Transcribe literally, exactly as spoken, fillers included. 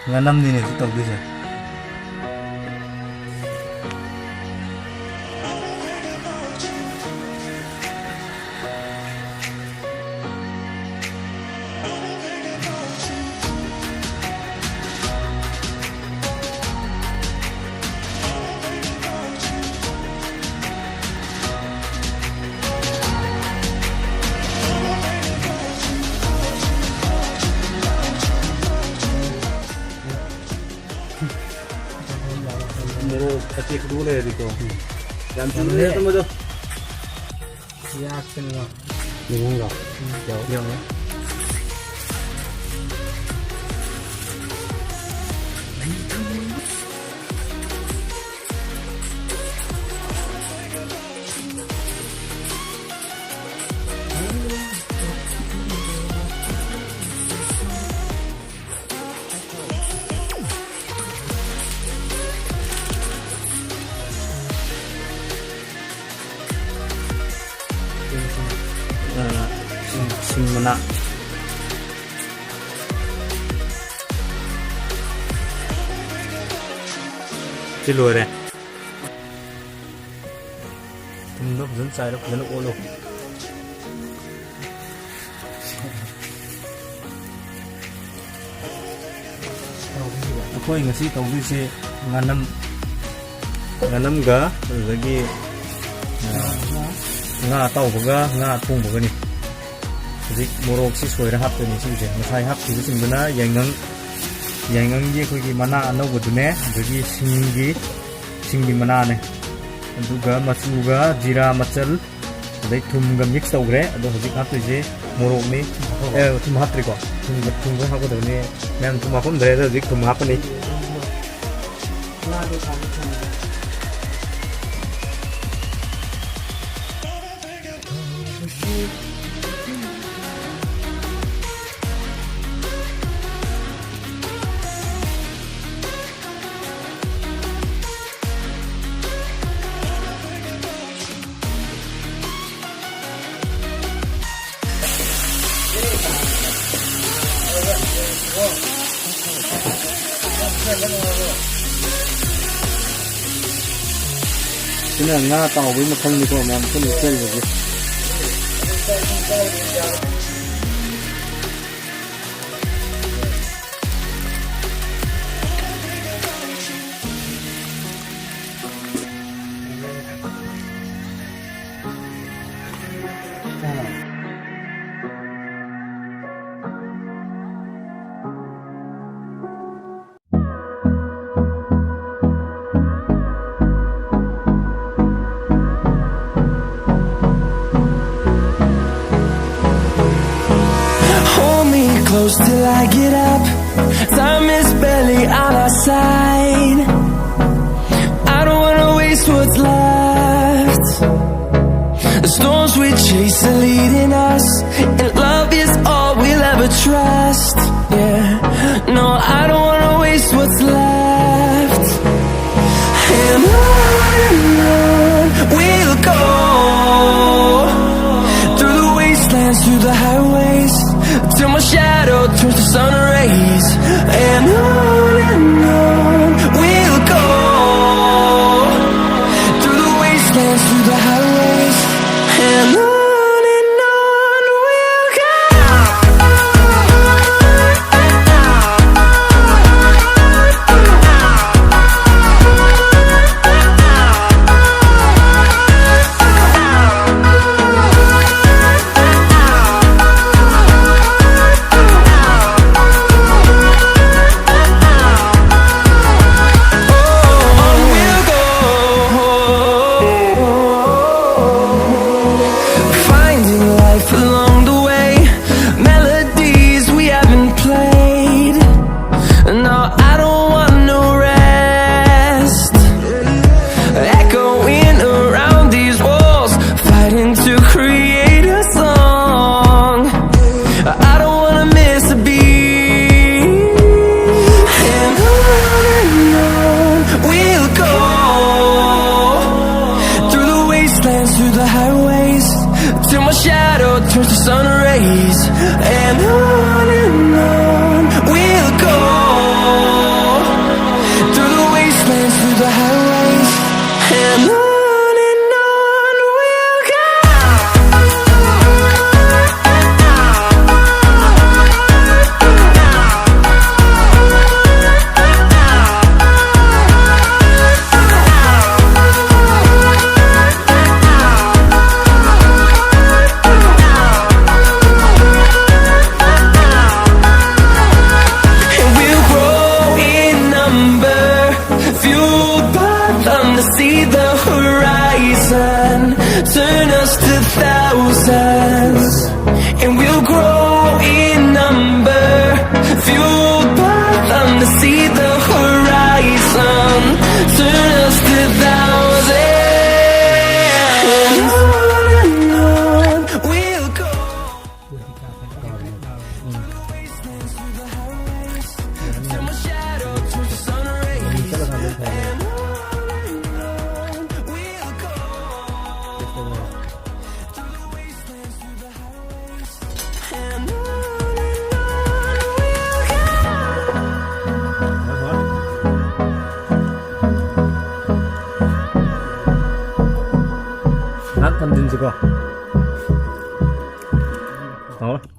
ꯉꯥꯅꯝꯅꯤꯅꯦ ꯍꯧꯖꯤꯛ ꯇꯧꯗꯣꯏꯁꯦ꯫ ꯃꯣꯔꯣꯛ ꯑꯇꯦꯛꯄꯗꯨꯒ ꯂꯩꯔꯗꯤꯀꯣ꯫ ꯌꯥꯝ ꯆꯨꯝꯃꯦ꯫ ꯆꯨꯝꯃꯦ꯫ ꯑꯗꯨꯝꯕꯗꯣ꯫ ꯌꯥꯛꯇꯅꯕ꯫ ꯂꯤꯕꯨꯡꯗꯣ꯫ ꯎꯝ꯫ ꯌꯥꯎ-, ꯌꯥꯎꯔꯦ꯫ ꯑ, ꯁꯤꯡ, ꯁꯤꯡ ꯃꯅꯥ꯫ ꯁꯤ ꯂꯣꯏꯔꯦ꯫ ꯊꯨꯝꯗꯣ ꯐꯖꯅ ꯆꯥꯏꯔꯣ, ꯐꯖꯅ ꯑꯣꯠꯂꯣ꯫ ꯑꯩꯈꯣꯏ ꯉꯁꯤ ꯇꯧꯗꯣꯏꯁꯦ ꯉꯥꯅꯝ, ꯉꯥꯅꯝꯒ ꯑꯗꯨꯗꯒꯤ, ꯑ, ꯉꯥ ꯑꯇꯥꯎꯕꯒ ꯉꯥ ꯑꯊꯣꯡꯕꯒꯅꯤ꯫ ꯍꯧꯖꯤꯛ ꯃꯣꯔꯣꯛꯁꯤ ꯁꯣꯏꯔ ꯍꯥꯞꯇꯣꯏꯅꯤ ꯁꯤꯒꯤꯁꯦ꯫ ꯉꯁꯥꯏ ꯍꯥꯞꯈꯤꯕꯁꯤꯡꯗꯨꯅ ꯌꯥꯏꯉꯪ, ꯌꯥꯏꯉꯪꯒꯤ ꯑꯩꯈꯣꯏꯒꯤ ꯃꯅꯥ ꯑꯅꯧꯕꯗꯨꯅꯦ, ꯑꯗꯒꯤ ꯁꯤꯡꯒꯤ, ꯁꯤꯡꯒꯤ ꯃꯅꯥꯅꯦ꯫ ꯑꯗꯨꯒ ꯃꯆꯨꯒ ꯖꯤꯔꯥ ꯃꯆꯜ ꯑꯗꯩ ꯊꯨꯝꯒ mix ꯇꯧꯈ꯭ꯔꯦ꯫ ꯑꯗꯣ ꯍꯧꯖꯤꯛ ꯍꯥꯞꯇꯣꯏꯁꯦ ꯃꯣꯔꯣꯛꯅꯤ꯫ ꯑꯦ, ꯊꯨꯝ ꯍꯥꯞꯇ꯭ꯔꯤꯀꯣ꯫ ꯊꯨꯝꯒ, ꯊꯨꯝꯒ ꯍꯥꯞꯀꯗꯕꯅꯤ꯫ ꯃꯌꯥꯝ ꯊꯨꯝ ꯍꯥꯞꯄꯝꯗ꯭ꯔꯦ, ꯑꯗꯣ ꯍꯧꯖꯤꯛ ꯊꯨꯝ ꯍꯥꯞꯄꯅꯤ꯫ ꯁꯤꯅ ꯉꯥ ꯇꯥꯎꯕꯒꯤ ꯃꯈꯜꯅꯤꯀꯣ, ꯃꯌꯥꯝ ꯄꯨꯟꯅ ꯆꯠꯂꯤꯕꯁꯦ꯫ Hold me close till I get up. Time is barely on our side. I don't wanna waste what's left. The storms we chase are leading us, and love is all we'll ever trust. Yeah, no, I don't wanna waste what's left. And on and on we'll go, through the wastelands, through the highways, till my shadow turns to sun rays. And on and on we'll go, through the wastelands, through the highways, and on and on we'll go. ꯊꯝꯖꯤꯟꯁꯤꯀꯣ꯫ ꯍꯥꯎꯔꯦ꯫